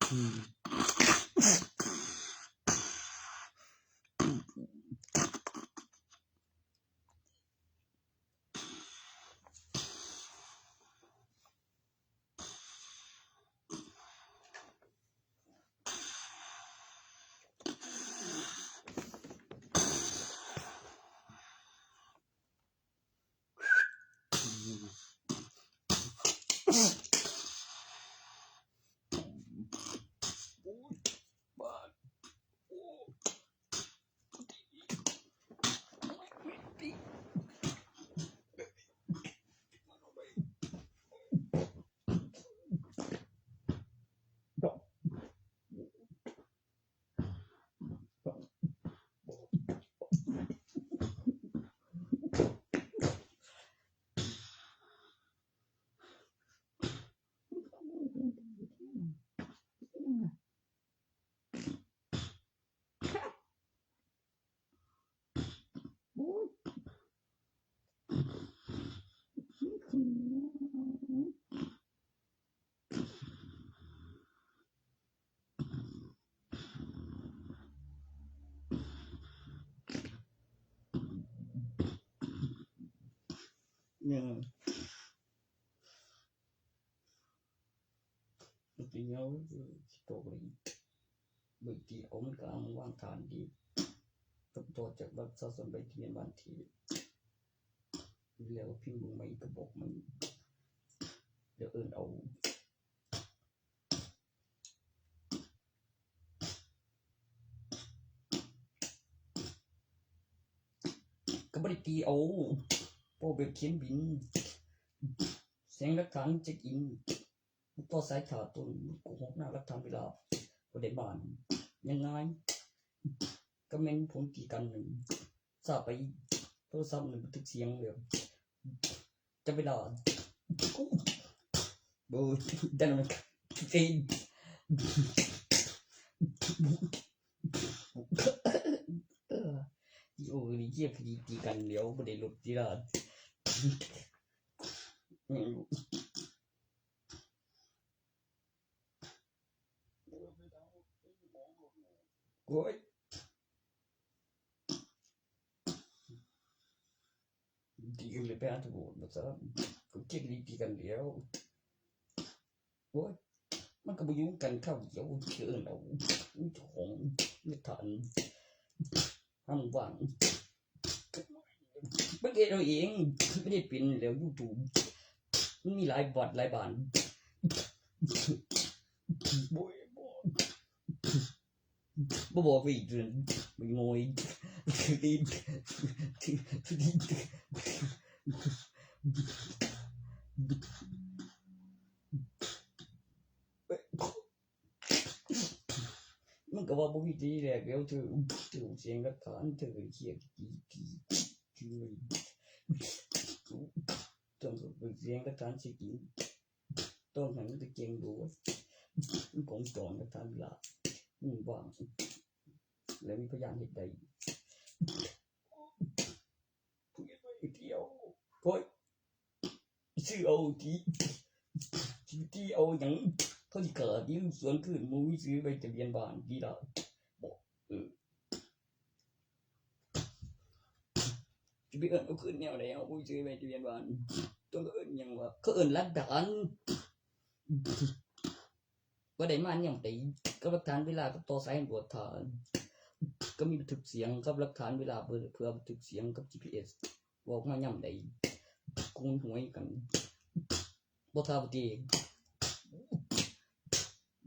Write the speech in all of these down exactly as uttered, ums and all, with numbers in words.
เนี่ย มันเป็นเงา สิตกเลย บางทีเอามันก็เอามาวางฐานดี กับตัวจากบัตรประชาชน ใบทะเบียนบ้านที่ แล้วพิมพ์ลงมาอีกกระบอกมัน เดี๋ยวเอิ้นเอา ก็บ่ได้ตีเอา เพราะแบบเขียนบิน แสดงหลักฐานเช็คอิน ต่อสายถ่าต้น โกหกหน้าหลักฐานเวลา บ่ได้บ้าน ยังไง ก็แม่นผลตีกันหนึ่ง ทราบไป โทรศัพท์หนึ่งบันทึกเสียงเลย จะไปด่า โอ้ย ดันมัน เอ้ย โอ้ย เยี่ยมพอดีตีกันแล้ว บ่ได้ลดที่ละ โอ้ย ตีกันเลยไปหาตำรวจมาซะ ก็เกลียดตีกันแล้ว โอ้ย มันก็บ่อยู่กันคราวเดียว เชิญเอาเจ้าของไม่ทัน ห้ามว่าง มันเองเอาเอง ไม่ได้เป็นแล้ว YouTube มันมีหลายบอทหลายบาน โอ้ย บ่บอกไปอีกเดือน มันโงย มันก็ว่าบ่มีดีแหละ เดี๋ยวถือ ถือเสียงหลักฐาน ถือเขียนกี่ กี่ กี่ ต้องเป็นเสียงหลักฐานสิกิน ต้องหันตะเกียงดู มันกองจองหลักฐานเวลา มันว่าง แล้วมีพยานเฮ็ดได้ ผู้เฮ็ดไว้เดียว โอ้ย ซื้อเอาที่ ที่ ที่เอาหยัง เขาสิกล้าที่สวนคืน หมู่มีซื้อใบทะเบียนบ้านที่ละ บอก เออ สิไปเอิ้นเอาคืนแนวใด เอาผู้ซื้อใบทะเบียนบ้าน ต้องเอิ้นหยังวะ เขาเอิ้นหลักฐาน บ่ได้มายามใด กับหลักฐานเวลา กับต่อสายตำรวจถ่า ก็มีบันทึกเสียงกับหลักฐานเวลา เพื่อ เพื่อบันทึกเสียงกับ จีพีเอส บอกมายามใด โกนหวยกัน บ่ถ่าบ่ตี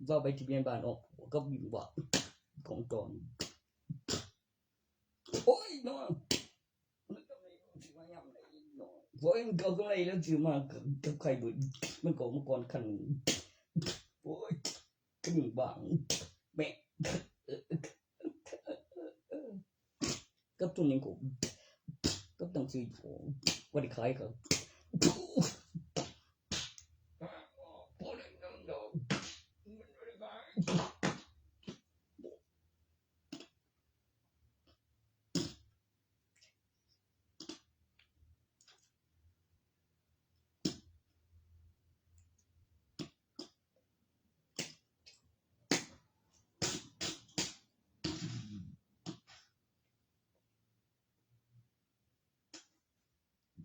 ว่าใบทะเบียนบ้านออก ก็อยู่ว่า ของจอง โอ้ยเนาะ โอ้ย มันก็เอากำไรแล้วซื้อมากับ กับใครเบิด มันก็เอามาก่อนคันหนึ่ง โอ้ย กระหนึ่งบาง แม่ กับตัวนี้ผม กับหนังสือผม ว่าได้ขายครับ พอแล้ว มันไม่ได้ขาย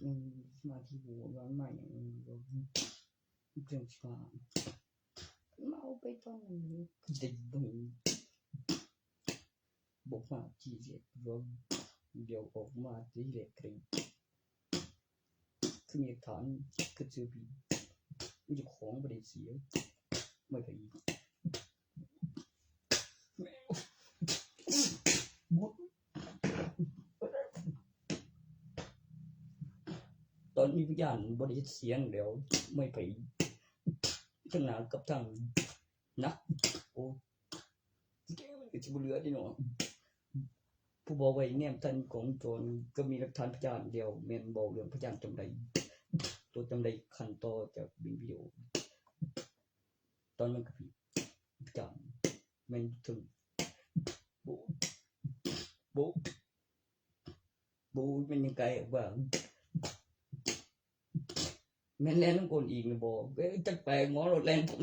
อืม มาที่หัวร้อนใหม่อย่างนี้ก็เรื่องที่ว่าเมาไปตอนนี้เด็กบุญบอกว่าที่เด็กร้อนเดี๋ยวออกมาที่เด็กเกรงคือมีฐานคือซื้อผีมันจะของบริเสียไม่ไปอีก ตอนนี้พยานบริเสียงแล้วไม่ไปทางหนากับทางหนัก โอ้แกมันก็สิบ่เหลือเด้เนาะ ผู้บอกไว้แนมทันของโจรก็มีหลักฐานพยานเดียว แม่นบอกเรื่องพยานจำเลย ตัวจำเลยขั้นต่อจากวิดีโอ ตอนมันก็ผิดพยานแม่นถึง โบ โบ โบ มันยังไกลว่า แม่นแล่นนำคนอีกนะบ่ เอ้ย จักไปงอรถแล่นผม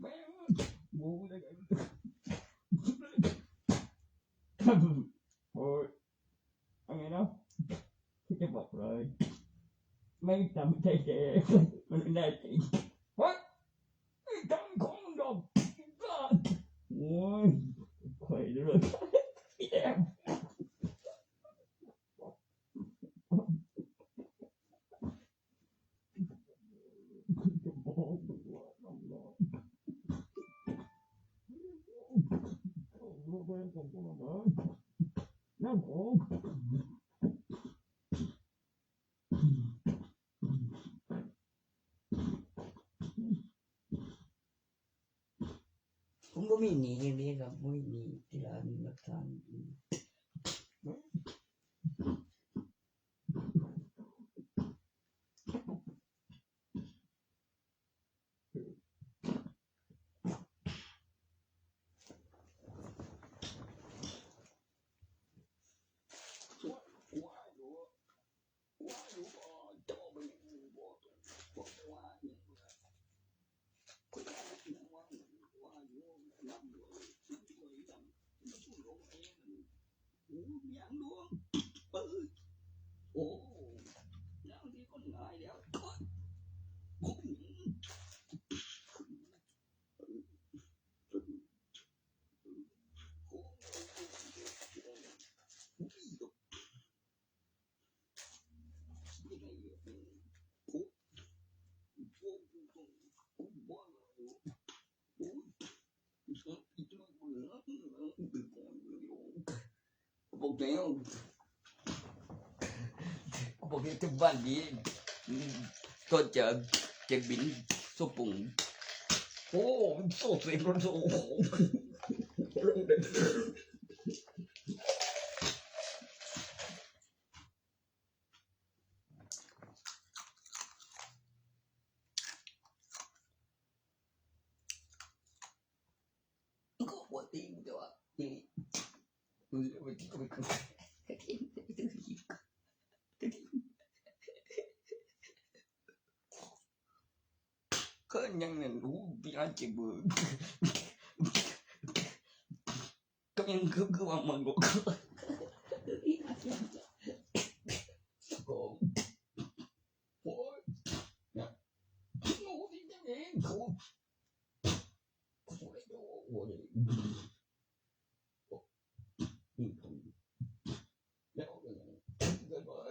แม่ง โบ โอ้ย เอาไงเนาะ ที่จะบอกเลย ไม่จำใจแก มันไม่ได้จริง เฮ้ย ไม่จำของดอก โอ้ย ข่อยเลย พี่แอม ผมบ่มีหนี้อย่างนี้ครับ บ่มีหนี้ที่ร้านหลักฐาน โอ้ อย่างนี้ก็ง่ายแล้ว บอกแล้ว บอกแล้วทุกวันนี้ ตอนจะ จะบิน โซ่ปุง โอ้ โซ่เสียงรถ โซ่ ก็หัวตีนแต่ว่า นี่ มันเลยไปที่ก็ไปขึ้น ก็ยังนั่น โอ้ พี่อาร์ตเจ็บเบอร์ ก็ยังคือ คือว่ามันก็ โอ้ โอ้ย เนี่ย โอ้ย นี่ยังไง โอ้ย โอ้ย โอ้ย แล้ว โอ้ย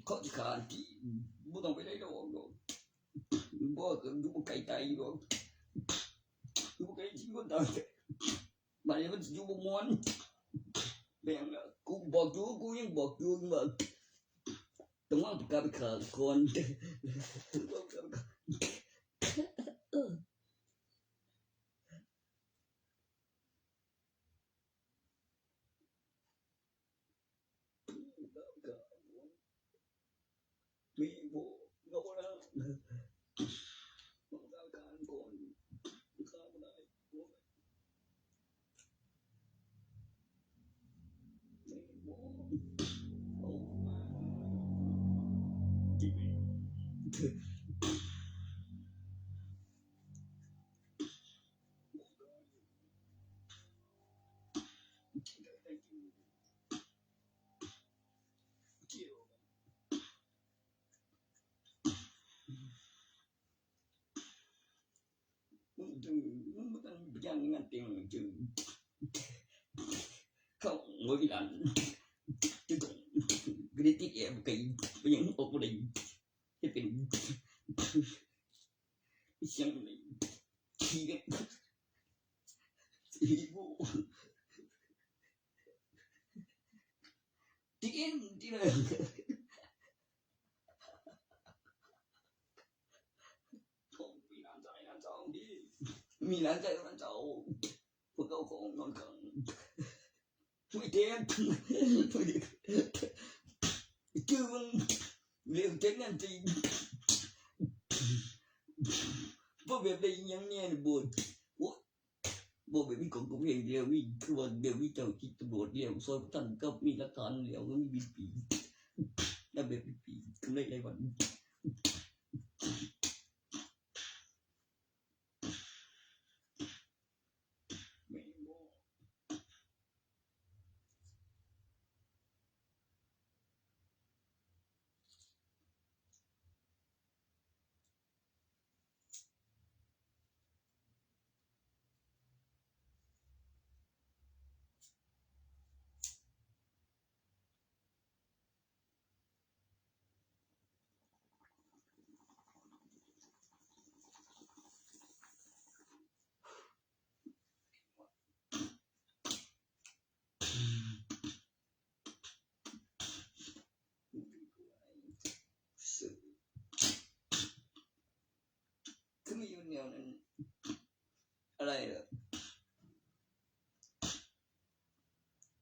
เขาสิขาดที่ บ่ต้องไปได้ดอก ดอก บ่ ก็อยู่บ่ไกลตายอยู่ดอก อยู่บ่ไกลที่คนตาย บัดนี้มันสิอยู่บ่ม่วน แม่งล่ะ กูบอกอยู่ กูยังบอกอยู่ว่า ต้องวางปากกาไปฆ่าก่อน วางปากกาไปฆ่า มันบ่ทันไปจ้างงานแต่ง จึงเข้าหัววิหาร จึงก็ได้ติดแอร์ไปไกล ไปยังออกบ่ได้ เฮ็ดเป็นเสียงขี้กัน อีโบ ที่เอ็นที่เลย มีน้ำใจนะเจ้าพี่ มีน้ำใจนะเจ้า พวกเขาของนอนขัง ไม่เต็ม คือมึงเรียกเต็มนั่นสิ พวกแบบได้ยังเนี่ยบวช โอ๊ย บอกแบบนี้ของกูเองเดียวนี่ คือว่าเดี๋ยวนี้เจ้าคิดตำรวจเดียว ซอยท่านก็มีหลักฐานเดียว ก็มีบินปี แล้วแบบปี คือได้ไงวะ คือมีอยู่แนวนั้น อะไรเหรอ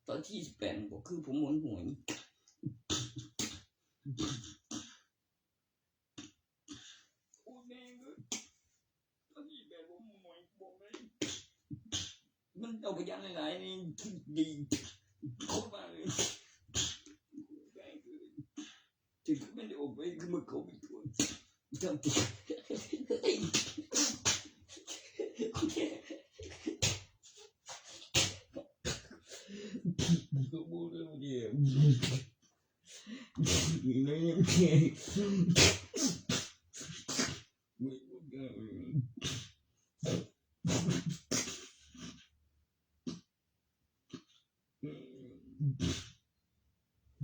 ตอนที่สิบแปดก็คือผมหนหวย โอ้ยแม่งเอ้ย ตอนที่แบบว่าหมวยบอกเลย มันเอาพยานหลายๆนี่ดีโคตรมากเลย แม่งเอ้ย ถึงไม่ได้ออกไปคือมันเขาไปทั่ว ทำที่ เขาพูดเรื่องเดียว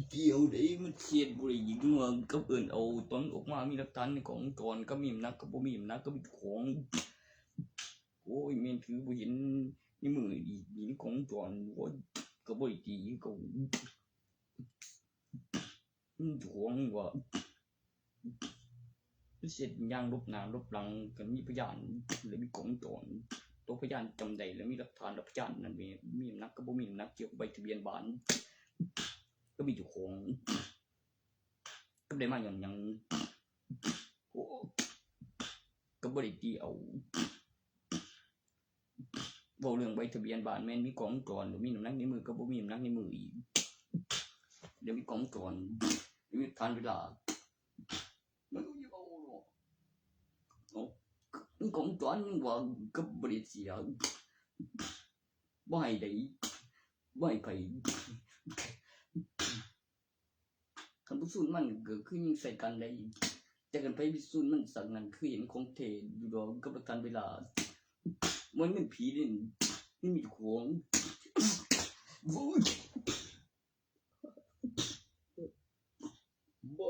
เกี่ยวได้มันเสียดบ่ได้ยินว่ากับเอิ้นเอาตอนออกมามีหลักฐานในกล้องวงจร ก็มีอำนาจก็บ่มีอำนาจก็มีของ โอ้ย แม่นถือบ่เห็นในมืออีก มีในกล้องวงจร โอ้ย ก็บ่ได้ตีก็ มันถ่วงว่า เสร็จย่างลบหน้าลบหลังกันมีพยาน และมีกล้องวงจร ตัวพยานจำได้ และมีหลักฐาน และพยานนั่นมี มีน้ำหนักก็บ่มีน้ำหนัก เกี่ยวกับใบทะเบียนบ้าน ก็มีเจ้าของ ก็ได้มาย้อนหยัง โอ้ ก็บ่ได้ตีเอา เว้าเรื่องใบทะเบียนบ้านแม่นมีกล้องวงจร บ่มีน้ำหนักในมือก็บ่มีน้ำหนักในมืออีก เดี๋ยวมีกล้องวงจร เดี๋ยวมีทันเวลา มันก็อยู่เอาเนาะ เอ้า มีกล้องวงจรยังว่าก็บ่ได้เสีย บ่ให้ได้ บ่ให้ไผ คันบ่สู้มันก็คือยิงใส่กันได้ แต่คันไผไปสู้มันสักนั้นคือเห็นของแท้อยู่ดอก ก็บ่ทันเวลา มันเป็นผีเด้ มันมีของ โอ้ย บ่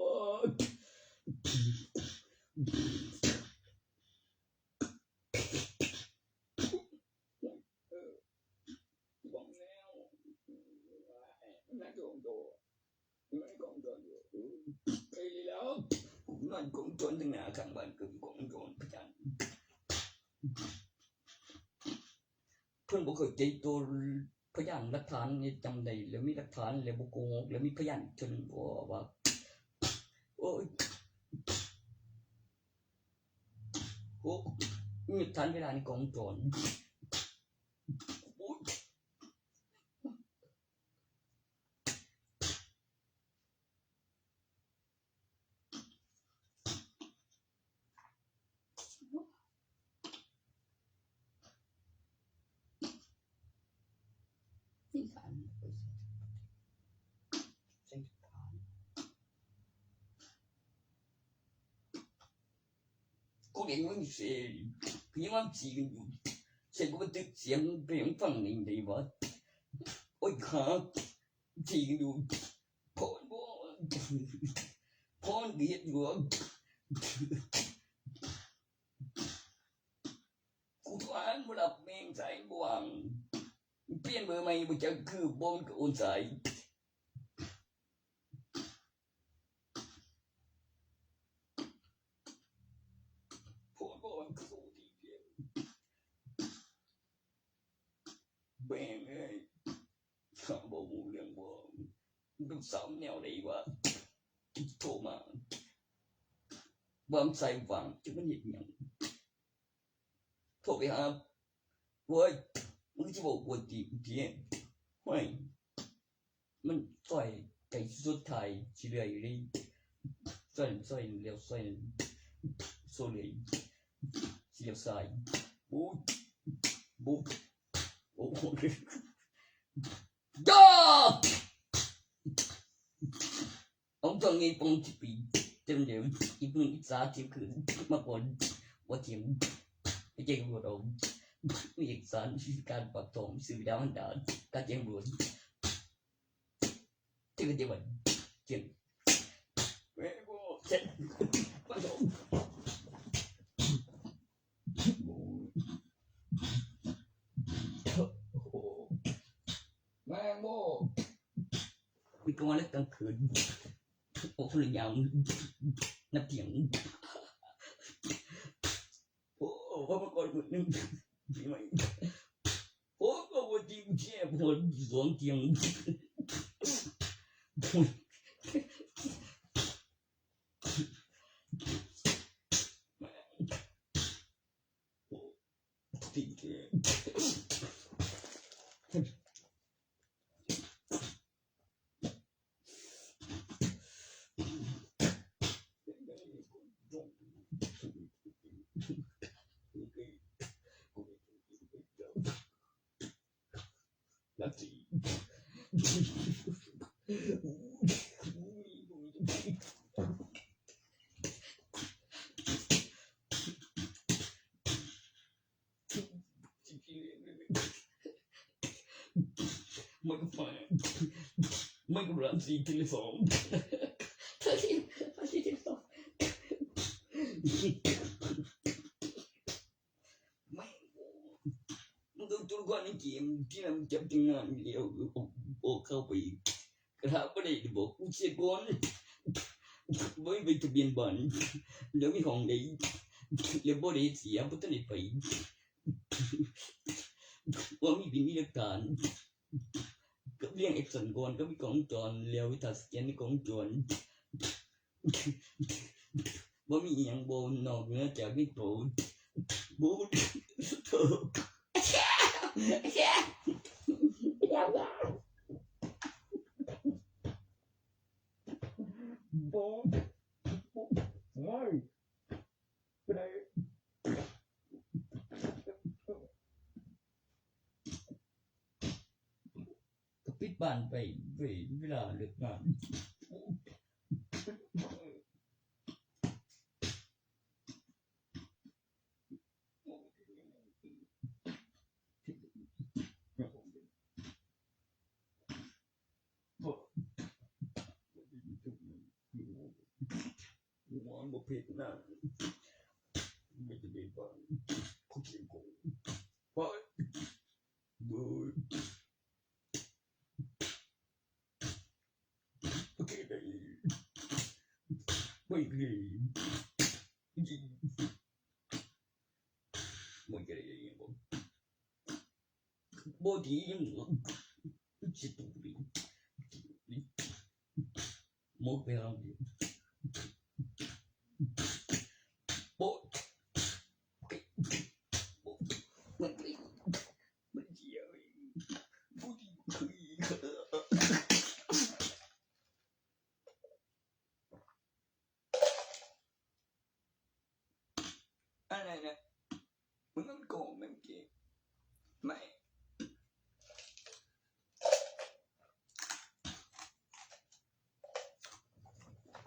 เออ บอกแล้ว มันกล้องวงจร มันกล้องวงจรอยู่ เออ ไปเลยแล้ว มันกล้องวงจรตั้งหน้าข้างบ้านก็กล้องวงจรพยาน เพิ่นบ่เข้าใจตัวพยานหลักฐานนี่จำได้ แล้วมีหลักฐาน แล้วบ่โกหก แล้วมีพยานจนบ่ว่า โอ้ย โอ้ มีหลักฐานพยานในกล้องวงจร โอ้ย นี่ค่ะ อันนี้ก็ใส่ กูเรียนมันเสีย ยังว่าจีกันอยู่ ฉันก็มาตึกเสียงเพลงฟังในในวัด โอ้ยครับจีกันอยู่พอนบอกพอนเบียดอยู่ กูโทรหาบ่รับแม่งสายบ่ว่าง เปลี่ยนเบอร์ใหม่บ่จักคือบ่มันก็โอนสาย โพดบอกว่ามันคือดีเพียงแบ่งเลย ข้าบ่ฮู้เรื่องบ่ มันต้องสามแนวใดวะ โทรมา ว่ามันใส่หวังจะมันเฮ็ดหยัง โทรไปหา โอ้ย มึงสิบอกกวนตีนกูติ ห้วย มันซอยไกลสุดท้ายสิเหลืออยู่นี่ ซอย ซอยเลี้ยว ซอย ซอยเลย สิเลี้ยวซ้าย โอ้ย โอ้ย โอ้ย ย่า เอาจังไงปองจิปี เต็มเดียว อีกมึงอีกสาเที่ยงคืน มาก่อน ว่าเที่ยง ไม่ใช่กูเรา มีเอกสารการปรับถอนสื่อดาวอันดา การแจ้งบวช ที่ปฏิบัติ เที่ยง แม่งโง่ เช่น ปฐม โอ้โห แม่งโง่ มีกลางวันและกลางคืน โอ้ คนละอย่าง นับเที่ยง โอ้ ว่ามาก่อนมื้อหนึ่ง ปีใหม่ โอ้ ก็วันที่แช่พอสองเที่ยง ติดเกม ลัทธิมันก็ไป มันก็รังสีเทเลฟอง เธอที่ เธอที่เทเลฟอง แม่ง มันต้องตัวละครในเกมที่มันจับจังงานอยู่แล้ว ออก ออกเข้าไป กระทะบ่ได้บอกกูเสียก่อน บ่มีใบทะเบียนบ้าน แล้วมีห้องใด แล้วบ่ได้เสีย บ่ทันได้ไป ว่ามีบินมีหลักฐาน ก็เรียงเอกสารก่อน ก็มีกล้องวงจร แล้วไปถ่ายสแกนในกล้องวงจร บ่มีอีหยังบ่นอกเหนือจากนี้โต บ่ บ่ ไม่ ไปไหน ก็ปิดบ้านไป ไปเวลาเลิกงาน มันบ่ผิดนะ ไม่จะมีบ้าน เขาเขียนโกง ไป เบิด โอเค ได้ ไม่ดี ยิง ไม่ได้ บ่ดี สิตูดี หมดไปแล้ว โป๊ะ มันไม่ มันเยี่ยม ผู้ที่คือ อะไรนะ มึงต้องโกงแม่งเกม ไม่ เ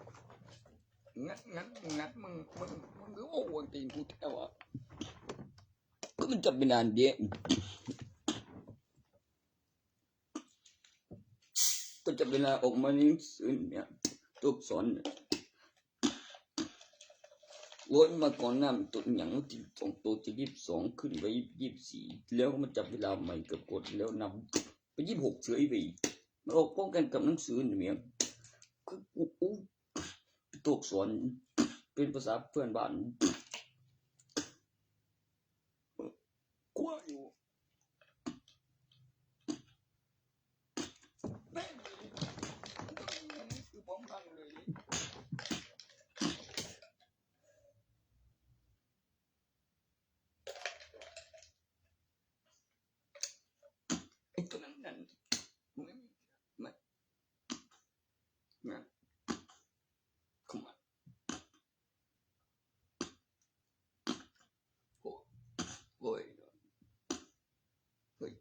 ก็จับเวลาเดียวก็จับเวลาออกมาในหนังสือเนี่ยตัวอักษรเนี่ยโอ้ยมาก่อนหน้ามันตัวอย่างที่สองตัวจะยี่สิบสองขึ้นไปยี่สิบสี่แล้วก็มาจับเวลาใหม่กับกดแล้วนำไปยี่สิบหกเฉยไปอีกมันออกพร้อมกันกับหนังสือเนี่ยคือกูอู้ตัวอักษรเป็นภาษาเพื่อนบ้านกลัวอยู่ แม่งเลย คือพร้อมกันเลย ไอ้ตัวนั้นนั่นไม่ไม่ไม่ come on โอ้โอ้ยโอ้ย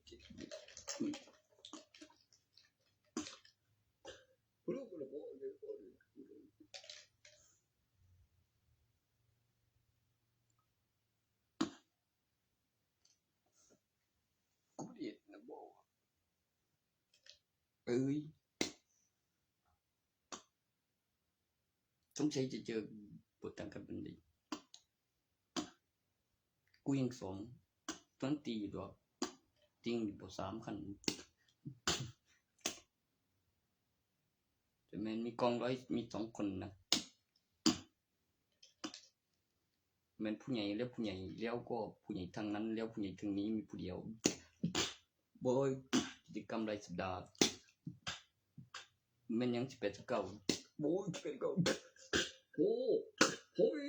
กูเรียนนะบอกเอ้ย สงสัยจะเจอบทต่างกันเป็นดีกูยังสองต้นตีอยู่ดอกจริงอยู่บทสามขั้นแต่แม่นมีกองร้อยมีสองคนนะ แม่นผู้ใหญ่แล้วผู้ใหญ่แล้วก็ผู้ใหญ่ทางนั้นแล้วผู้ใหญ่ทางนี้มีผู้เดียว โอ้ย กิจกรรมรายสัปดาห์แม่นยังสิบแปดสิบเก้าโอ้ยสิบแปดเก้าโอ้โอ้ย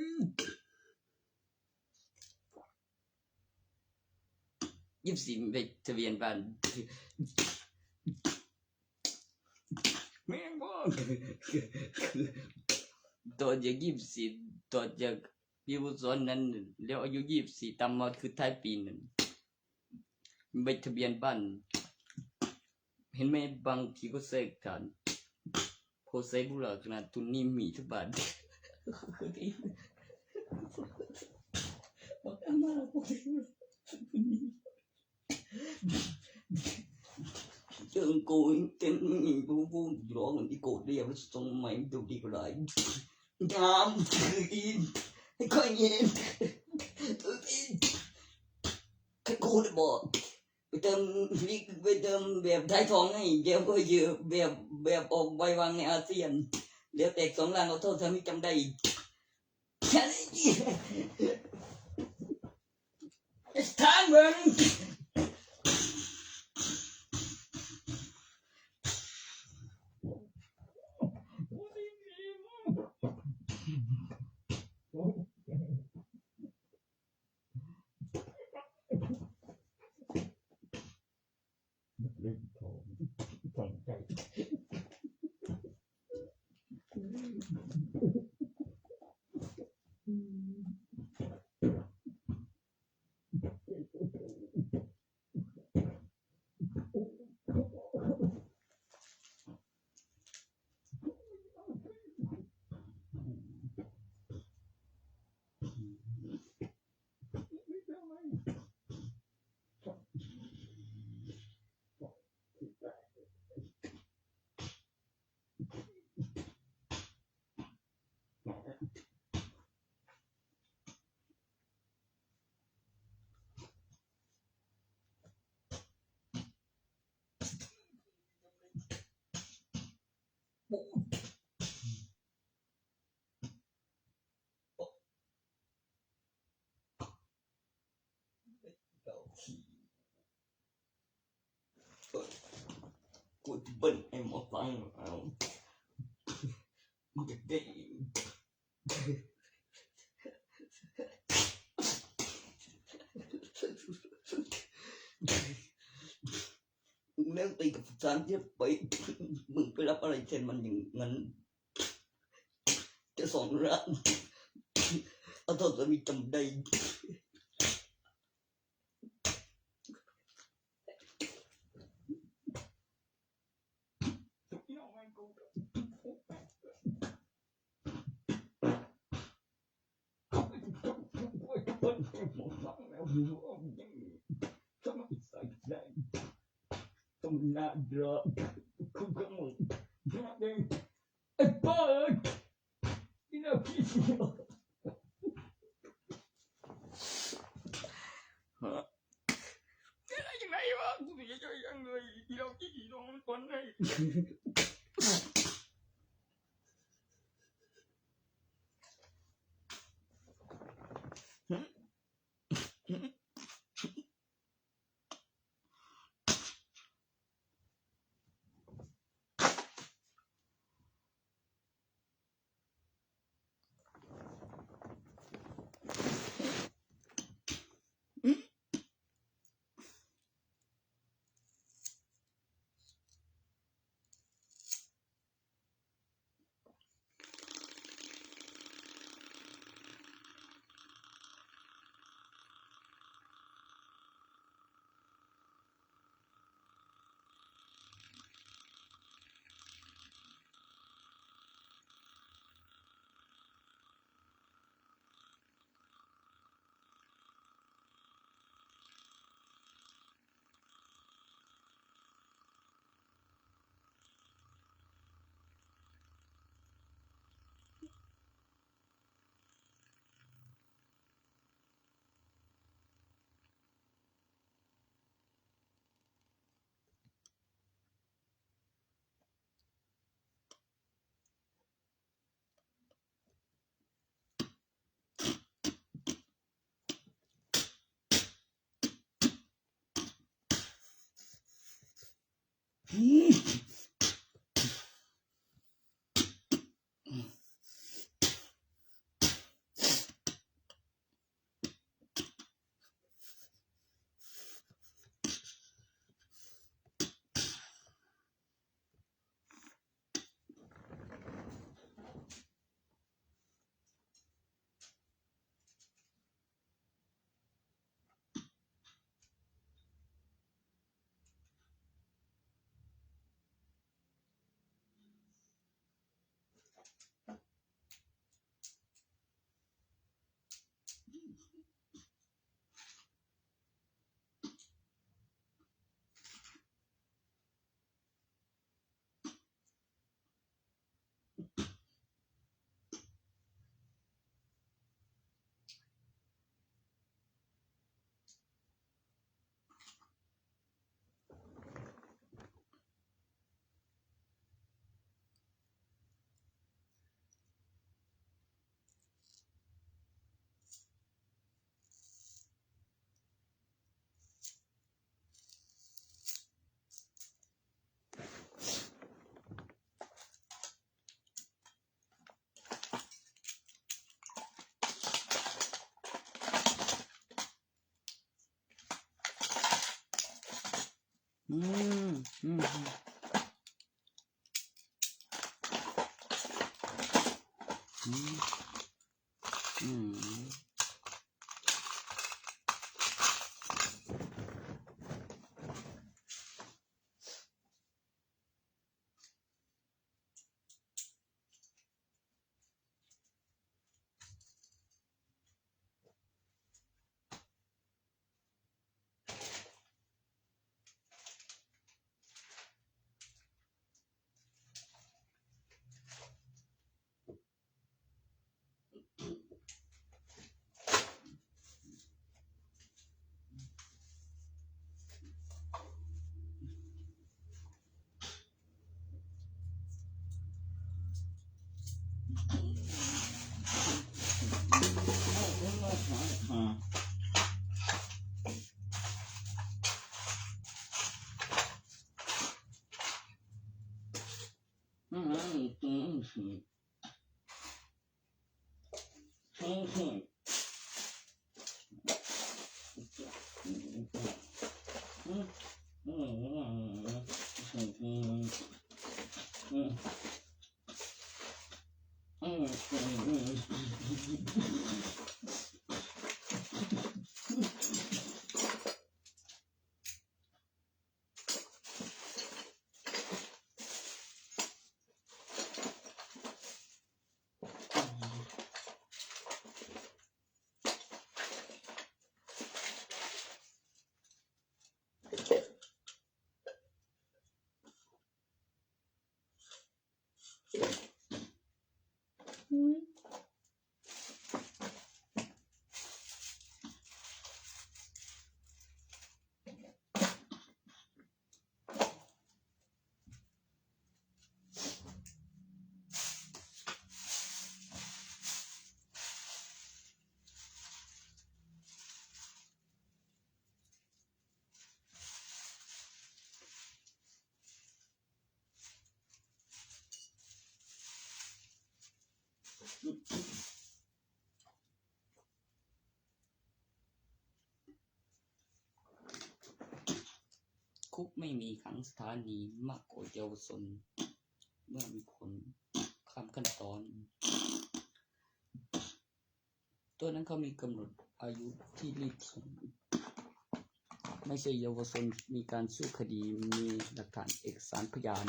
ยี่สิบสี่ไปทะเบียนบ้านแม่งบ่ตอนยังยี่สิบสี่ตอนยังพี่ผู้สอนนั้นแล้วอายุยี่สิบสี่ตามมาคือท้ายปีนั่นใบทะเบียนบ้าน เห็นไหมบางทีก็แทรกฐานโพสต์ไซบูลาขนาดทุนนี่มีทุกบาทบอกอามาโพสต์ไซบูลาทุนนี่เจอโกงเต็มมีผู้ผู้ร้องอีโกเดียวส่งใหม่ดูดีกว่าไรน้ำคืออินให้ค่อยเย็นตัวอินให้กูได้บอกไปเติมลิกไปเติมแบบท้ายทองให้เดี๋ยวก็เยอะแบบแบบออกใบวางในอาเซียนเดี๋ยวแตกสองล่างเอาโทษทำให้จำได้แค่นี้ It's time, Vernon. เล่นของฝังใจกูจะเบิ่งไอ้หมอฟังเอามึงจะได้มึงเล่นตีกับสามเจ็ดไปมึงไปรับอะไรแทนมันอย่างนั้นจะสองล้านเอาเท่าจะมีจำได้ Thank you. Not drop. Cook 'em up. Drop them. Hey, fuck! You know, Mm, mm, mm. Mm. Mm. คุกไม่มีขังสถานีมากกว่าเยาวชน เมื่อมีคนข้ามขั้นตอน ตัวนั้นเขามีกำหนดอายุที่รีดถ่าย ไม่ใช่เยาวชน มีการสู้คดี มีหลักฐานเอกสารพยาน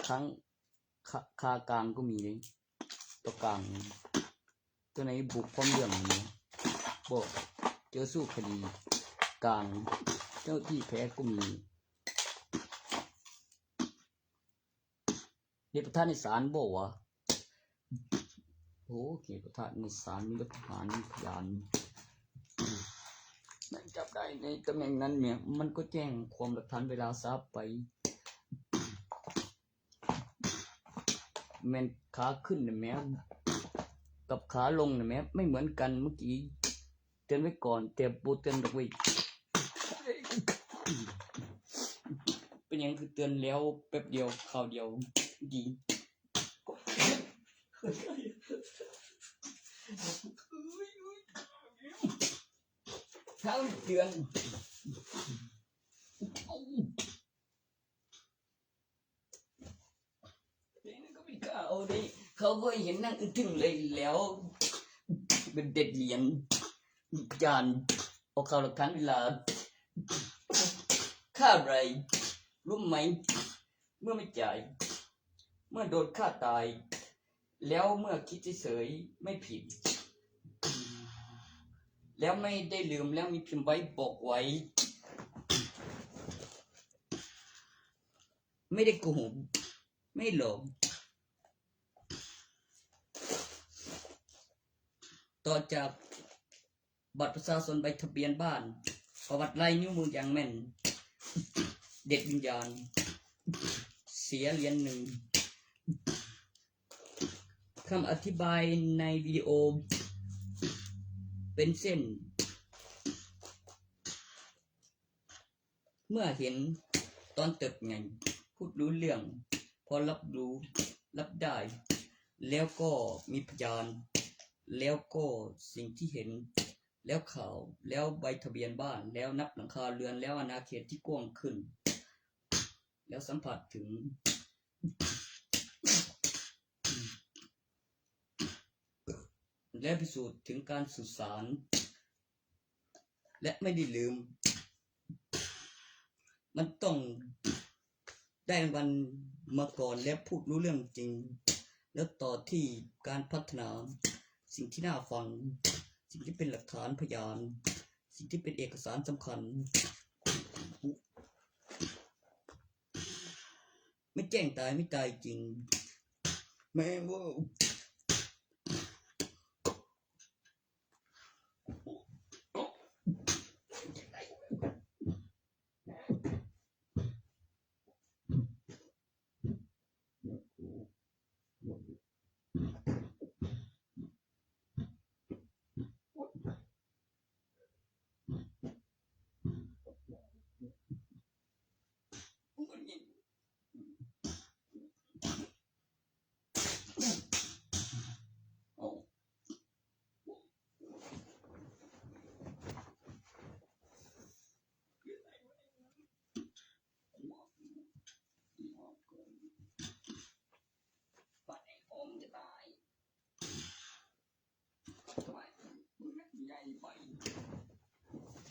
ครั้งคาคากลางก็มีเลย ตัวกลาง ตัวไหนบุกความเรื่องนี้บอกเจอสู้คดีกลาง เจ้าที่แพ้ก็มี เดชประธานในศาลบอกว่า โอ้เดชประธานในศาลมีหลักฐานพยานนั่นจับได้ในตำแหน่งนั้นเนี่ย มันก็แจ้งความหลักฐานเวลาทราบไป แม่นขาขึ้นน่ะแหม กับขาลงน่ะแหม ไม่เหมือนกัน เมื่อกี้เตือนไว้ก่อน แต่บ่เตือนดอกเว้ย เป็นหยังคือเตือนแล้วแป๊บเดียว คราวเดียว ดี ทั้งเตือน เขาก็เห็นนั่งอึ้งๆเลยแล้ว เป็นเด็ดเหรียญ จาน ออกข่าวหลักฐานเวลา ค่าอะไร รู้ไหม เมื่อไม่จ่าย เมื่อโดนฆ่าตาย แล้วเมื่อคิดเฉยๆไม่ผิด แล้วไม่ได้ลืม แล้วมีพิมพ์ไว้บอกไว้ ไม่ได้โกหก ไม่หลอก ต่อจากบัตรประชาชน ใบทะเบียนบ้าน ประวัติลายนิ้วมืออย่างแม่น เด็ดวิญญาณ เสียเหรียญหนึ่ง คำอธิบายในวิดีโอ เป็นเส้น เมื่อเห็นตอนเติบใหญ่ พูดรู้เรื่อง พอรับรู้ รับได้ แล้วก็มีพยาน แล้วก็สิ่งที่เห็น แล้วข่าว แล้วใบทะเบียนบ้าน แล้วนับหลังคาเรือน แล้วอาณาเขตที่กว้างขึ้น แล้วสัมผัสถึง และพิสูจน์ถึงการสื่อสาร และไม่ได้ลืม มันต้องได้วันมาก่อน และพูดรู้เรื่องจริง แล้วต่อที่การพัฒนา สิ่งที่น่าฟัง สิ่งที่เป็นหลักฐานพยาน สิ่งที่เป็นเอกสารสำคัญ ไม่แจ้งตายไม่ตายจริง แม่งเว่า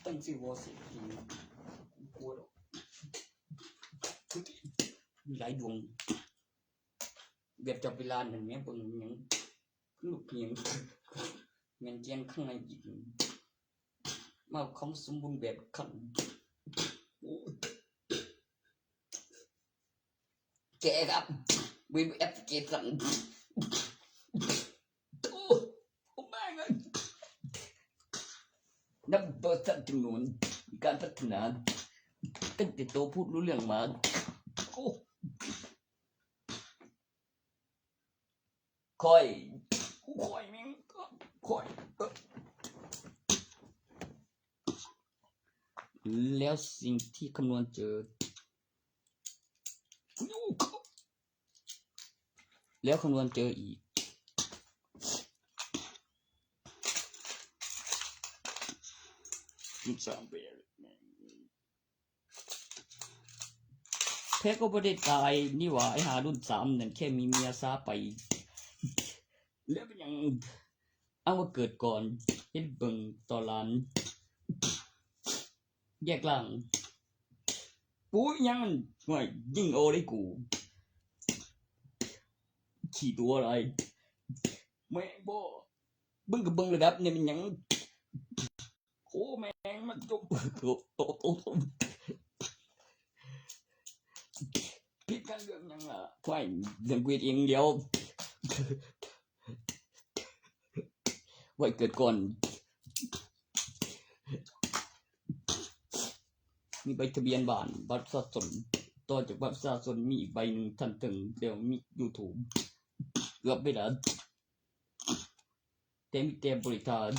ตั้งชื่อว่าเศรษฐี กลัวดอก มีหลายดวง แบบจับเวลานั่นแหม เบิ่งหยัง ลูกหยัง แม่นเจียนข้างในอีก มาความสมบูรณ์แบบขั้น โอ้ย แกครับ วิวแอปพลิเคชัน โอ้ โอ้ แม่งเอ้ย นับบริษัทจำนวน การพัฒนา ตั้งแต่โตพูดรู้เรื่องมา โอ้ ค่อย ค่อยแม่ง ค่อย แล้วสิ่งที่คำนวณเจอ แล้วคำนวณเจออีก จุดสามแปด แพ้ก็บ่ได้ตายนี่หว่า ไอ้หารุ่นสามนั่นแค่มีเมียซาไป แล้วเป็นหยัง เอามาเกิดก่อน เฮ็ดเบิ่งตอนหลัง แยกล่าง ปูยังมันห่วยยิงเอาเลยกู ขี้ตัวอะไร แม่งบ่ เบิ่งกับเบิ่งระดับเนี่ยมันหยัง โอ้แม่งมันจบ โตโตโตผิดกันเรื่องหยังล่ะ ควายเรื่องกูเองเดียว ไว้เกิดก่อน มีใบทะเบียนบ้าน บัตรประชาชน ต่อจากบัตรประชาชนมีอีกใบหนึ่งทันถึง เดี๋ยวมี YouTube เกือบไปแล้ว แต่มีแต่บริการ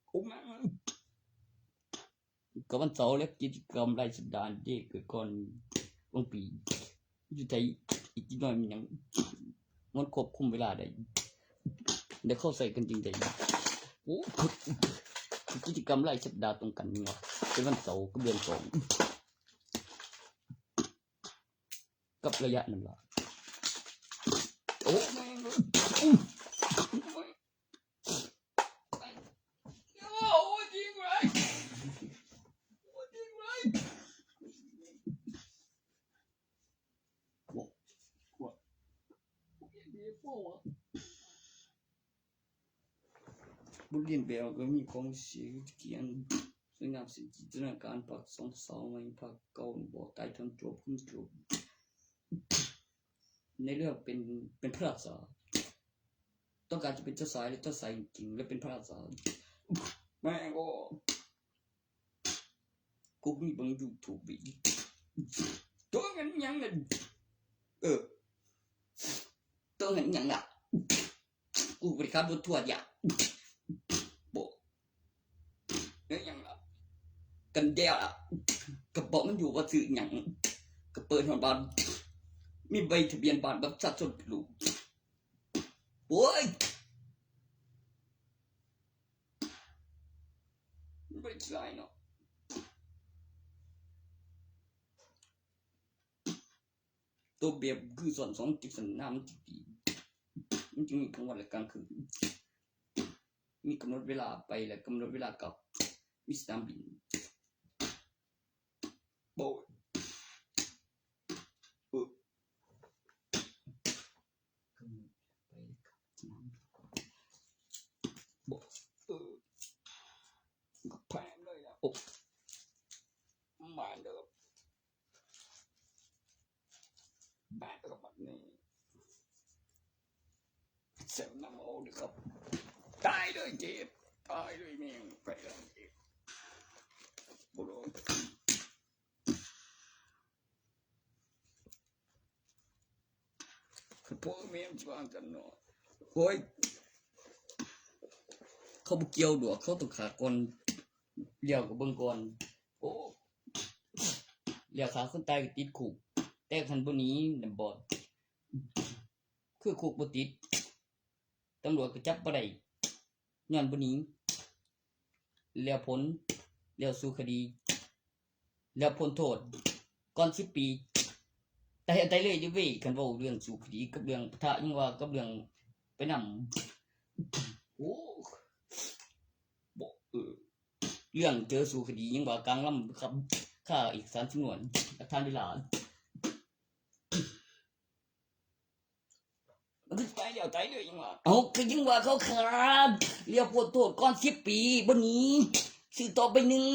โอ้แม่ง ก็วันเสาร์และกิจกรรมรายสัปดาห์เด้ เกิดก่อนวันปี อยู่ไทยอีกนิดหน่อยมันยัง มันควบคุมเวลาได้ เดี๋ยวเข้าใส่กันจริงใจ โอ้ กิจกรรมรายสัปดาห์ตรงกันเนี่ย เป็นวันเสาร์กับเดือนสอง กับระยะนั้นล่ะ โอ้แม่ง โอ้ยิงไร โอ้ยิงไร โอ้โห โอ้โห บทเรียนแบบก็มีของเสียเขียน สวยงามเส้นจินตนาการ ภาคสอง สาวใหม่ ภาคเก่า บ่ตายทันจบ คุณจบ ในเรื่องเป็น เป็นพระราชา ต้องการจะเป็นเจ้าชายและเจ้าชายจริงๆ และเป็นพระราชา แม่งก็ กูมีเบิ่ง YouTube อีก ตัวเงินหยังเงิน เออ ตัวเงินหยังล่ะ กูไปขับรถทัวร์อย่า บ่ เงินหยังล่ะ กันแดวล่ะ กระเป๋ามันอยู่ว่าซื้อหยัง กระเป๋าของบ้าน มีใบทะเบียนบ้าน บัตรประชาชนลูก โอ้ย มันบ่ได้ขี้ร้ายเนาะ ตัวแบบคือสอนสองจิตสันนามจิตดี มันจึงมีกลางวันและกลางคืน มีกำหนดเวลาไปและกำหนดเวลากลับ มีสนามบิน โบย เออ กำหนดไปและกลับ สนามบิน โบย เออ ก็แพงเลยอะ โอ้ มาเด้อ แบกกับบัดนี้ เซลน้ำโอดีครับ ตายเลยเจ็บ ตายเลยแม่ง ไปเลยเจ็บ บ่รู้ พวกแม่งจะวางกันเนาะ โอ้ย เขาบ่เกี่ยวดอก เขาต้องฆ่าก่อน เลี้ยวก็เบิ่งก่อน โอ้ เลี้ยวฆ่าคนตายก็ติดคุก แต่คันบ่หนีน่ะบ่ คือคุกบ่ติด ตำรวจก็จับบ่ได้ ย้อนบ่หนี แล้วพ้น แล้วสู้คดี แล้วพ้นโทษ ก่อนสิบปี ตาย ตายเลยเด้อเว้ย คันเว้าเรื่องสู้คดีกับเรื่องปะทะ ยังว่ากับเรื่องไปนำ โอ้ บ่ เออ เรื่องเจอสู้คดียังว่ากลางลำครับ ฆ่าอีกสามสำนวน ประธานเวลา มันคือตายแล้วตายเลยยังว่า เอาก็ยังว่าเขาฆ่า แล้วพ้นโทษก่อนสิบปี บ่หนี ซื้อต่อไปหนึ่ง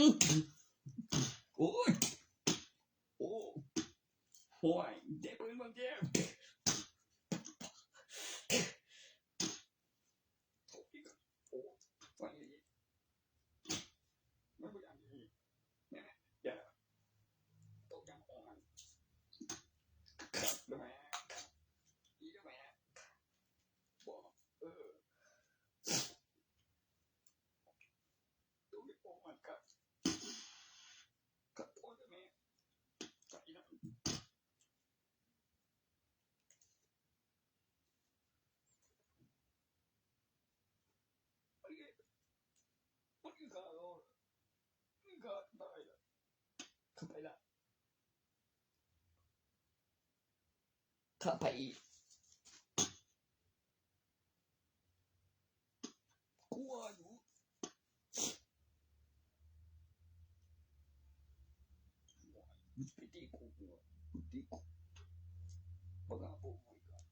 โอ้ย โอ้ โอ้ย เจ็บปืนบางแก้ว โอ้ย มันบ่อยากหนี เนี่ย อย่า ตกยังอ่อน ครับ ได้ไหม อีกได้ไหม บอก เออ ตัวไม่ปองมันครับ ครับ โอ้ย แม่ ครับ อีกแล้ว มันคือ มันคือข้าเขา เข้าไปละ เข้าไปอีก กลัวอยู่ ไปตีกู ไปตีกู บังอาจบอกมึงก่อน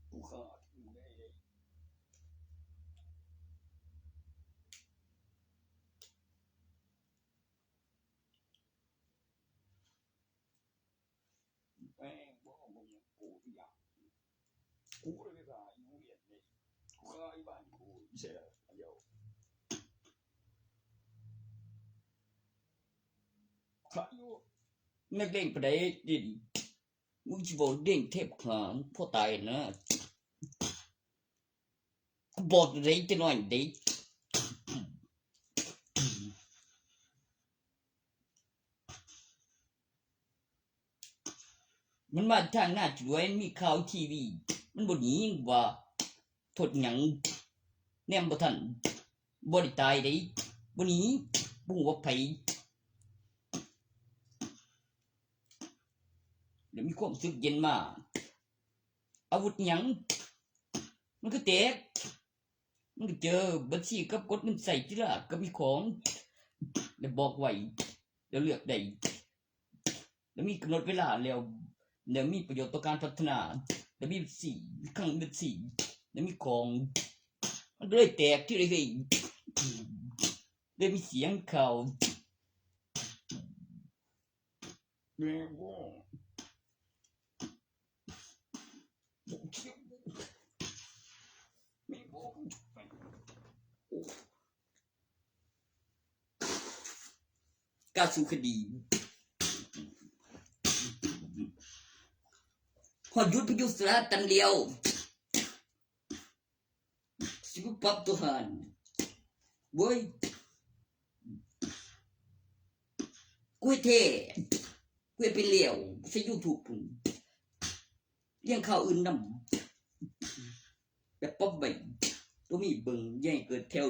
กูฆ่ามึงแน่ แม่งบอกมึงกูอยาก กูเลยไปขายโรงเรียนเลย กูขายบ้านกูเสียเดียว ขายอยู่ นักเลงปานใดดิ มึงสิบอกเด้งเทพขามพ่อตายนะ กูบอกอยู่ได้จะหน่อยเด้ มันมาทางหน้าจวย มีข่าวทีวี มันบ่หนีว่าโทษหยัง แนมบ่ทัน บ่ได้ตายเด้ บ่หนี บ่ฮู้ว่าไผ แล้วมีความรู้สึกเย็นมา อาวุธหยัง มันก็แตก มันก็เจอบัญชีกับกดเงินใส่ทีละก็มีของ แล้วบอกไว้ แล้วเลือกได้ แล้วมีกำหนดเวลาแล้ว แล้วมีประโยชน์ต่อการพัฒนา แล้วมีบัญชี มีคลังบัญชี แล้วมีของ มันก็เลยแตกทีละเฮ้ย เลยมีเสียงข่าว แม่งก็ แม่งก็ ก้าวสู่คดี ฮอดยุทธพยุทธสถาตันเดียว สิบ่ปรับตัวหั้น เว้ย กูเฮ็ดแท้ กูเฮ็ดเป็นแล้ว กูใช้ยูทูบพุ้น เลี้ยงข่าวอื่นนำ แบบปรับไว้ ตัวมีเบิ่ง อย่าให้เกิดแถว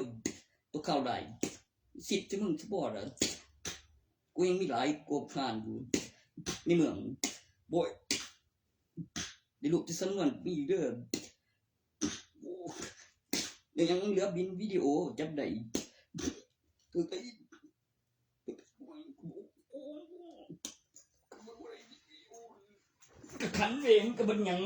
ตัวข่าวหลาย สิทธิ์ที่มึงสิบ่ล่ะ กูยังมีหลายกว่าผ่านอยู่ ในเมือง โว้ย ได้รูปที่สำนวนมีเด้อ โอ้ เดี๋ยวยังเหลือบินวิดีโอจับได้ คือไป กะขันเวรกะบ่หยัง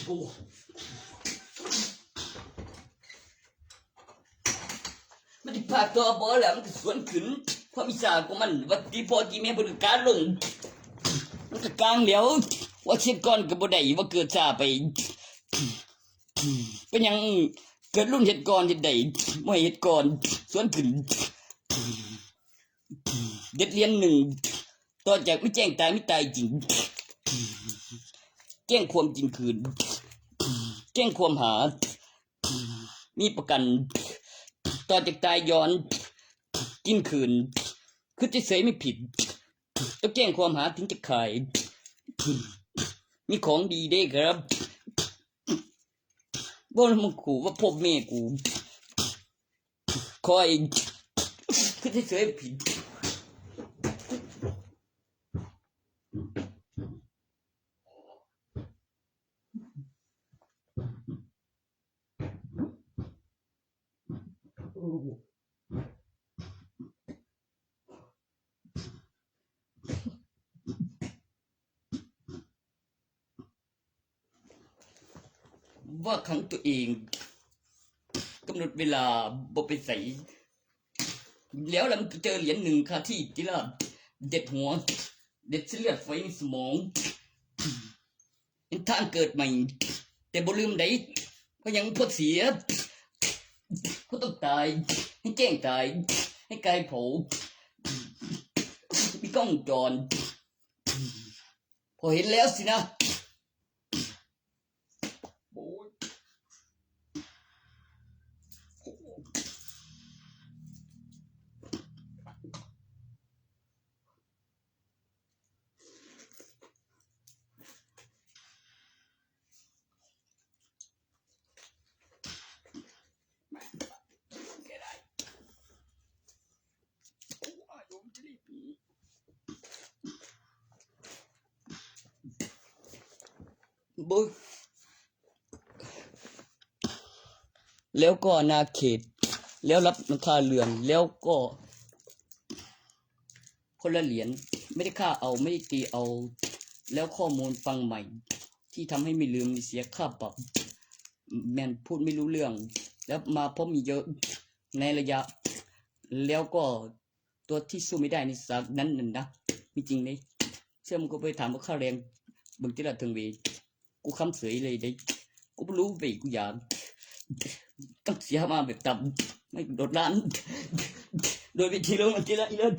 โอ้ มันสิพาต่อบ่ล่ะ มันก็สวนขึ้น ความอิจฉาของมัน ว่าติพ่อติแม่เพิ่นก็กางลง มันก็กางแล้ว ว่าเฮ็ดก่อนก็บ่ได้ ว่าเกิดช้าไป เป็นหยังเกิดรุ่นเฮ็ดก่อนเฮ็ดได้ บ่ให้เฮ็ดก่อน สวนขึ้น เด็ดเหรียญหนึ่ง ต่อจากมีแจ้งตาย มีตายจริง แจ้งความกินคืน แจ้งความหา มีประกัน ต่อจากตายย้อน กินคืน คือเฉยๆไม่ผิด ต้องแจ้งความหาถึงจะขาย มีของดีเด้ครับ บ่มึงขู่ว่าพบแม่กู คอย คือเฉยๆผิด ว่าขังตัวเอง กำหนดเวลาบ่ไปใส แล้วลำเจอเหรียญหนึ่งคาที่ที่ลาดเด็ดหัว เด็ดเส้นเลือดฝอยในสมอง เป็นทางเกิดใหม่ แต่บ่ลืมใดเพราะยังพอเสีย เขาต้องตาย ให้แจ้งตาย ให้กายเผา มีกล้องวงจร พอเห็นแล้วสินะ โอ้ย บุ แล้วก็อาณาเขต แล้วรับหลังคาเรือน แล้วก็ คนละเหรียญ ไม่ได้ฆ่าเอา ไม่ได้ตีเอา แล้วข้อมูลฟังใหม่ ที่ทำให้ไม่ลืม มีเสียค่าปรับ แม่นพูดไม่รู้เรื่อง แล้วมาเพราะมีเยอะในระยะ แล้วก็ตัวที่สู้ไม่ได้ในสากนั้นนั่นนะ มีจริงเลย เชื่อมึงก็ไปถามว่าค่าแรง เบิ่งที่ละเทิงเว กูคำเสยเลยเด้ กูบ่รู้เว้ย กูอยาก ต้องเสียมาแบบต่ำ ไม่โดดล้าน โดยวิธีลงมาทีละอีละ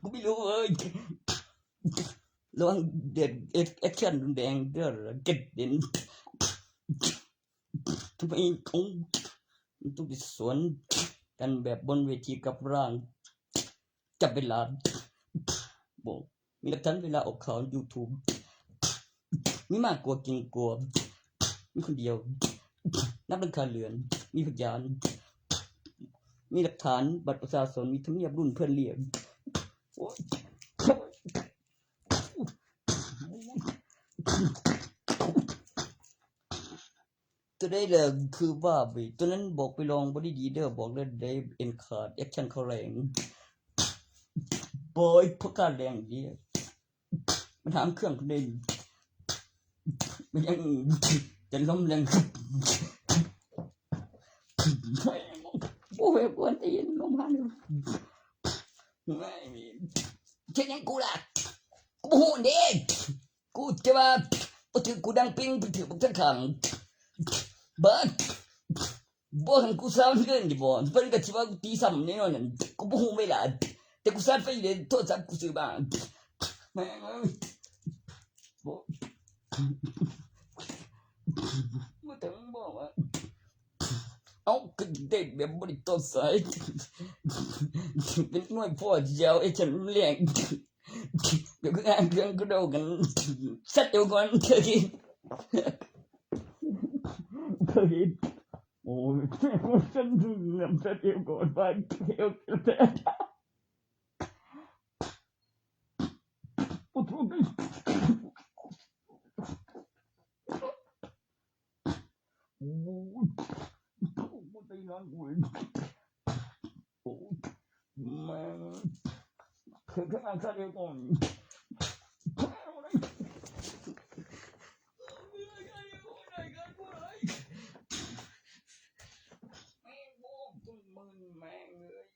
กูไม่รู้เว้ย ระวังเด็กแอคชั่นรุนแรงเด้อ กระเด็น ทำไมเขา มันต้องไปสวนกันแบบบนเวทีกับร่าง จับเวลา บอก มีหลักฐานเวลาออกข่าว YouTube มีมากกว่าเก่งกว่า มีคนเดียว นับหลังคาเรือน มีพยาน มีหลักฐานบัตรประชาชน มีทำเนียบรุ่นเพื่อนเรียก โอ๊ย ตัวได้เลยคือว่าไป ตัวนั้นบอกไปลองบ่ได้ดีเด้อ บอกเลยได้เอ็นขาด แอคชั่นเขาแรง บอยพวกกาแรงดี มันหางเครื่องเด่น มันยังจะล้มแรง โอ้ย กวนตีน ล้มหัน ไม่มี เช่นยังกูล่ะ กูบ่ฮู้เด้ กูจะว่าบ่ถือกูดังเปิง บ่ถือบักทั้งข้าง เบิด บ่หันกูสาวเงินอยู่บ่ เพิ่นก็สิว่ากูตีซ้ำแน่นอนนั่น กูบ่ฮู้เวลา แต่กูสาดไฟเล่นโทรศัพท์กูซื้อบ้าง แม่งเอ้ย บ่ มาถึงบอกว่า เอ้า ก็เด็กแบบบ่ได้ต่อสาย เป็นหน่วยพ่อเจ้าไอ้ฉันเลี้ยง เดี๋ยวก็งานเครื่องก็โดนกัน สัตว์เดียวก่อน เคยกิน เคยกิน โอ้ย สัตว์เดียวก่อน ไปเที่ยวกัน โอ้ย โอ้ย แม่ง เคยแค่นั้นสัตว์เดียวก่อน แม่งเอ้ย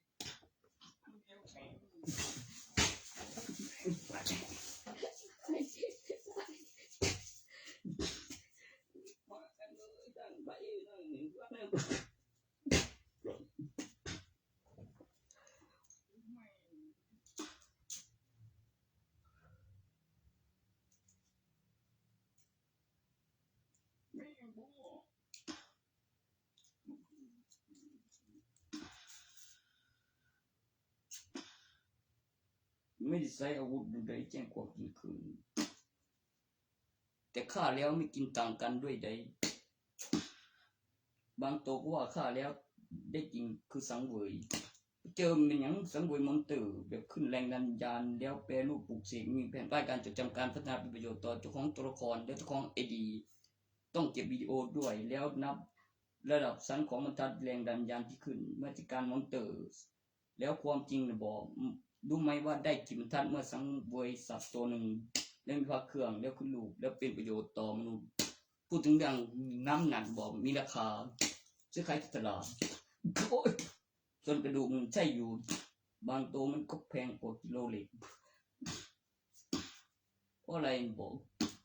ไม่ได้ใช้อาวุธใดแจ้งความจริงคืน แต่ฆ่าแล้วไม่กินต่างกันด้วยใด บางตัวก็ว่าฆ่าแล้วได้กินคือสังเวย เจอมันเป็นหยังสังเวยมอนเตอร์ แบบขึ้นแรงดันยานแล้วแปรรูปปลุกเสก มีแผนป้ายการจดจำการพัฒนาเป็นประโยชน์ต่อเจ้าของตัวละครและเจ้าของไอดี ต้องเก็บวิดีโอด้วย แล้วนับระดับชั้นของบรรทัดแรงดันยานที่ขึ้น เมื่อจัดการมอนเตอร์ แล้วความจริงนะบอก รู้ไหมว่าได้กี่บรรทัดเมื่อสังเวยสัตว์ตัวหนึ่ง แล้วมีพระเครื่อง แล้วขึ้นรูป แล้วเป็นประโยชน์ต่อมนุษย์ พูดถึงเรื่องน้ำหนักบอกมีราคา ซื้อขายที่ตลาด โอ้ย ส่วนกระดูกมันใช่อยู่ บางตัวมันก็แพงกว่ากิโลเหล็ก เพราะอะไรบอก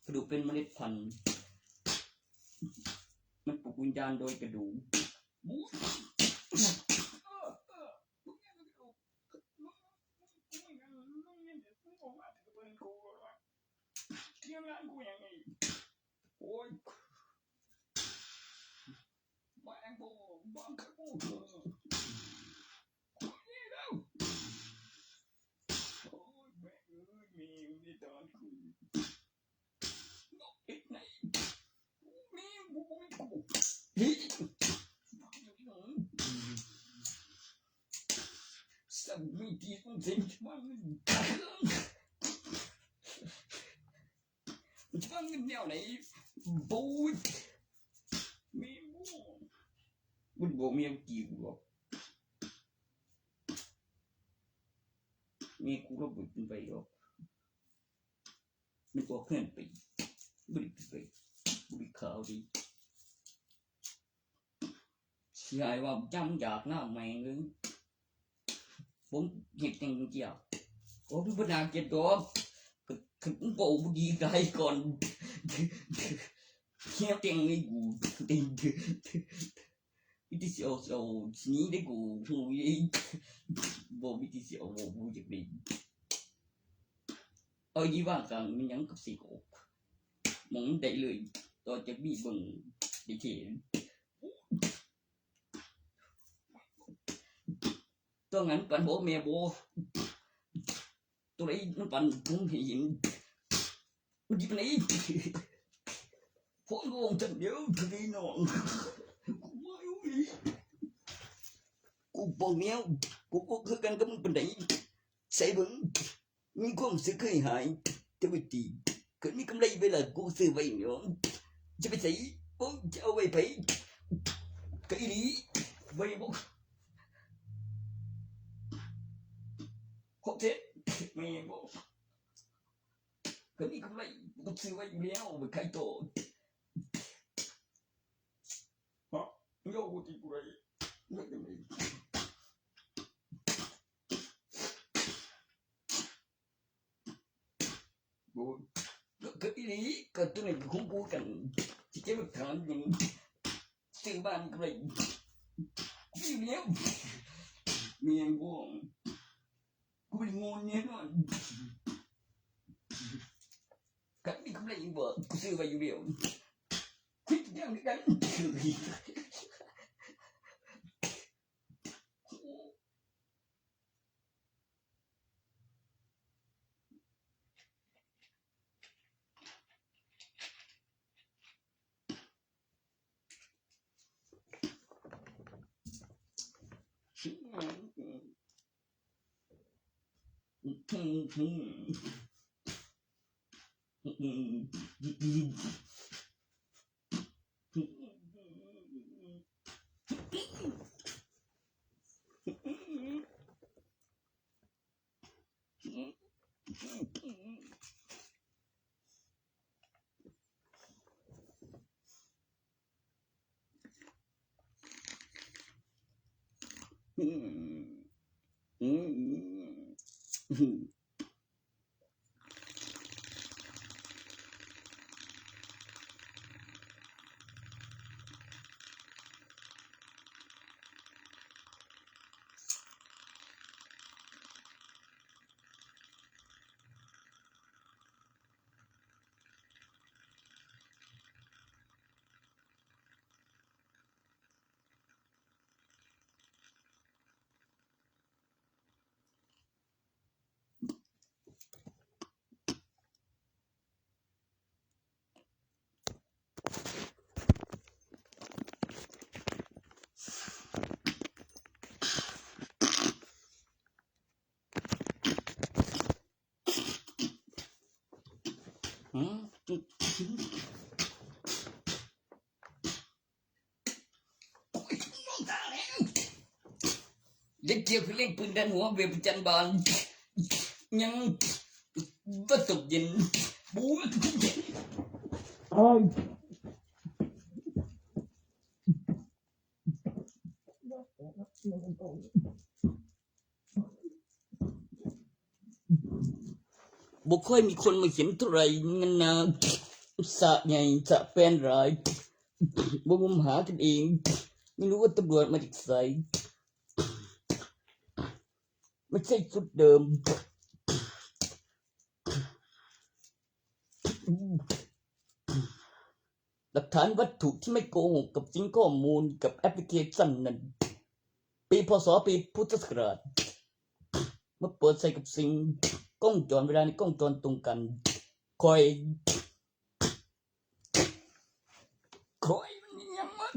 กระดูกเป็นเมล็ดพันธุ์ มันปลุกวิญญาณโดยกระดูก โอ้ย แม่งโบบังคับกูเถอะ โอ้ย แม่งเอ้ย แม่งไม่ได้ตอนกู นกเอ็ดไหน แม่งโบไม่กู เฮ้ย สับไม่ดีต้องเซ็นมัน มันจะว่าเงินแนวไหน บูด มีบูด มันบอกเมียกี่กูหรอก เมียกูก็บุดมันไปหรอก มันบอกเพื่อนไป บุดไป บุดขาวดี สิให้ว่าจำอยากหน้าแม่งเลย ผมเฮ็ดจั่งเจีย โอ้ มันบ่น่าเกลียดดอก คือ คือมึงบอกบ่ดีได้ก่อน เฮ็ดจั่งให้กู ติง วิธีสิเอา สิเอา สิหนีได้กู ฮู้อีก บ่วิธีสิเอา บ่ บ่อยากได้ เอาอีหลีว่างกลางมันหยังกับสิโก หม่องมันได้เลย ต่อจากนี้เบิ่งได้เท่ ตัวนั้นปันบ่แม่บ่ ตัวไหนมันปันผมให้เห็น มันหยิบไหน ผมก็จั่งเดียวทะเลน้อง กูบ่อยู่อีก กูบอกแนว กูก็คือกันกับมึงปานใด ใส่เบิ่ง มีความรู้สึกเคยหาย แต่ว่าดี เกิดมีกำไรเวลากูซื้อไว้เนาะ จะไปใส่ โอ้ย จะเอาไว้ไผ ก็อีหลี ไว้บ่ ของแท้ แม่นบ่ ก็มีกำไร กูซื้อไว้อยู่แล้ว ไปขายต่อ ฮะ มึงเอากูตีกูได้ มึงจะไม่ โอ้ย ก็อีหลี ก็ตัวนี้ก็ของกูกัน สิเก็บไว้ถามหยัง ซื้อบ้านก็ได้ กูอยู่แล้ว แม่นบ่ กูเป็นโง่แน่นอน คันมีกำไรอีกบ่ กูซื้อไว้อยู่แล้ว คิดอย่างเดียวกัน อืม อืม อืม เล่นเกียวคือเล่นปืนดันหัวเวรประจันบาน ยังบ่ตกเย็น บู๊ บ่ค่อยมีคนมาเห็นเท่าไหร่ เงินนา สะใหญ่ สะแฟนหลาย บ่งมหากันเอง ไม่รู้ว่าตำรวจมาจากไส ไม่ใช่ชุดเดิม หลักฐานวัตถุที่ไม่โกหกกับซิงค์ข้อมูลกับแอปพลิเคชันนั้น ปี พ.ศ. ปีพุทธศักราช มาเปิดใส่กับซิงค์กล้องจร เวลาในกล้องจรตรงกัน คอย คอยมันยังมัน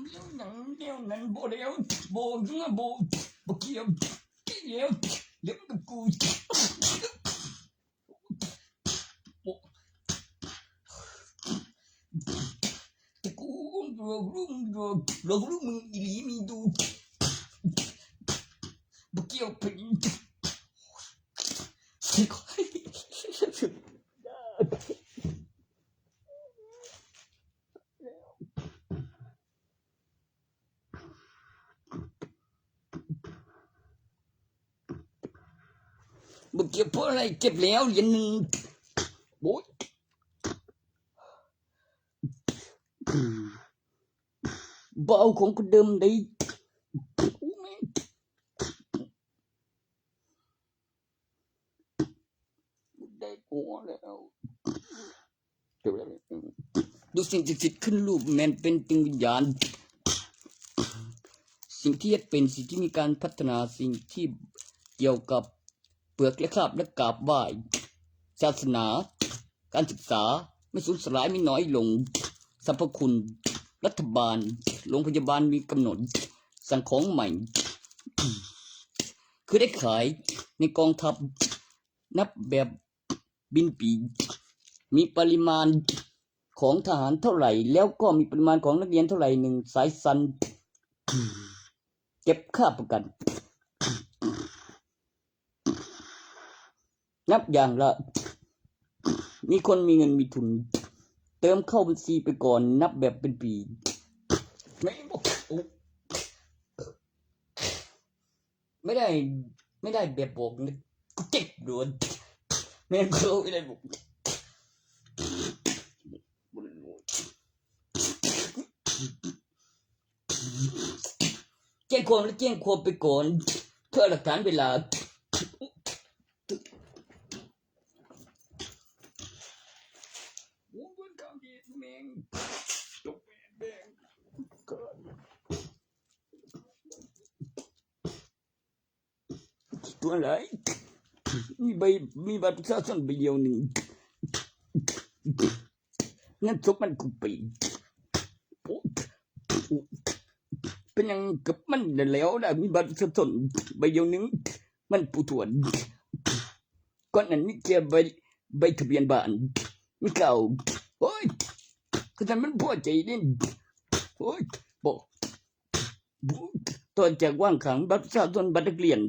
เดี๋ยวหนังเดี๋ยวนั้นบ่แล้ว บ่เรื่องบ่ บ่เกี่ยว เกี่ยว เรื่องกับกู แต่กูหลอกลวงหลอกลวงมึงอีหลีมีดู บ่เกี่ยวเป็น บ่เก็บเพราะอะไร เก็บแล้วเหรียญหนึ่ง โอ้ย บ่เอาของคนเดิมได้ โอ้ย แม่ง ได้ผัวแล้ว ดูสิ่งศักดิ์สิทธิ์ขึ้นรูปแม่นเป็นตึงวิญญาณ สิ่งที่เฮ็ดเป็น สิ่งที่มีการพัฒนา สิ่งที่เกี่ยวกับเปลือกและคาบและกราบไหว้ ศาสนา การศึกษา ไม่สูญสลาย ไม่น้อยลง สรรพคุณ รัฐบาล โรงพยาบาลมีกำหนด สั่งของใหม่ คือได้ขายในกองทัพ นับแบบบินปี มีปริมาณของทหารเท่าไหร่ แล้วก็มีปริมาณของนักเรียนเท่าไหร่ หนึ่งสายสัน เก็บค่าประกัน นับอย่างละ มีคนมีเงินมีทุน เติมเข้าบัญชีไปก่อน นับแบบเป็นปี ไม่บอก ไม่ได้ ไม่ได้แบบบอกนะ กูเจ็บโดน แม่งกูไม่ได้บอก แจ้งความและแจ้งความไปก่อน เพื่อหลักฐานเวลา โอ้ย เพื่อนกำดีแม่ง จบแม่ง ตัวไหน มีใบ มีบัตรประชาชนใบเดียวหนึ่ง เงินสดมันกูไป เป็นหยังกับมันแล้วนะ มีบัตรประชาชนใบเดียวหนึ่ง มันผู้ทวน ก่อนนั้นมีแค่ใบ ใบทะเบียนบ้าน มีเก่า โอ้ย คือท่านมันพอใจเด่น โอ้ย บอก ต่อจากว่างขัง บัตรประชาชน บัตรนักเรียน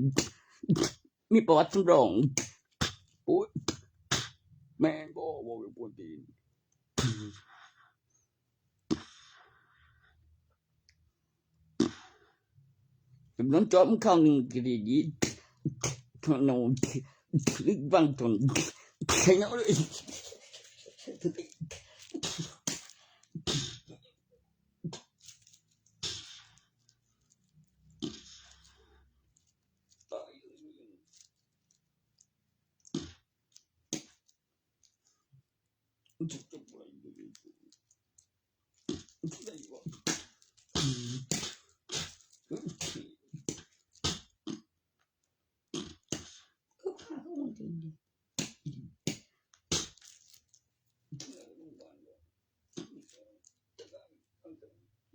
มีประวัติสำรอง โอ้ย แม่งก็บอกเลยปวดตีน น้องจอมข้าวหนึ่งกะดีดีทนเอาลึกบางตนใช่เนาะเลย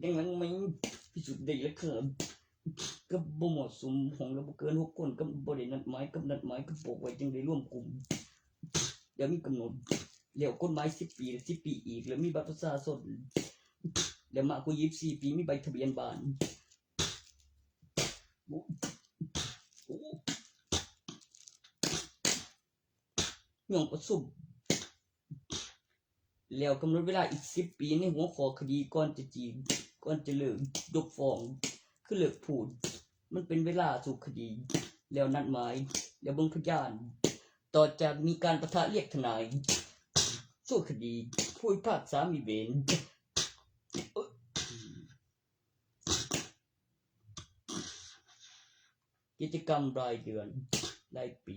ดังนั้นไม่พิสูจน์ได้แล้วครับ ก็บ่เหมาะสม ห้องละบ่เกินหกคน ก็บ่ได้นัดหมาย กับนัดหมายก็บอกไว้จังได้รวมกลุ่ม เดี๋ยวมีกำหนด แล้วกฎหมายสิบปี สิบปีอีก แล้วมีบัตรประชาชน แล้วมากกว่ายี่สิบสี่ปี มีใบทะเบียนบ้าน โอ้โห ห้องประชุม แล้วกำหนดเวลาอีกสิบปีในหัวข้อคดีก่อนจะจีบ ก่อนจะเลิกยกฟ้อง คือเลิกพูด มันเป็นเวลาสู้คดี แล้วนัดหมาย แล้วเบิ่งพยาน ต่อจากมีการปะทะเรียกทนาย สู้คดี ผู้พิพากษามีเวร กิจกรรมรายเดือน รายปี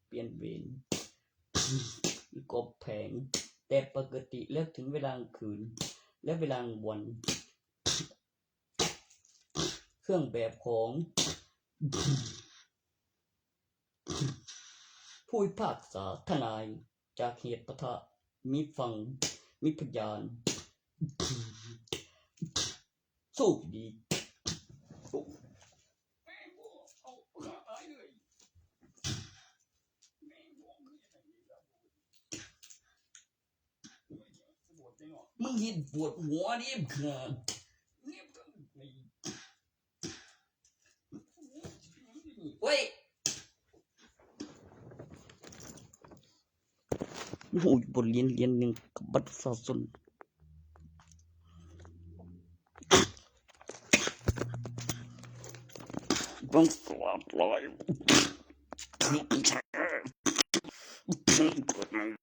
เปลี่ยนเวร กบแผง แต่ปกติแล้วถึงเวลากลางคืน และเวลากลางวัน เครื่องแบบของ ผู้พิพากษา ทนาย จากเหตุปะทะ มีฟัง มีพยาน สู้คดี มึงเห็นปวดหัวดิเพื่อน เว้ย โอ้ย บทเรียนเรียนหนึ่งกับบัตรประชาชน ต้องสอบร้อย คลิกแชร์ กดไลค์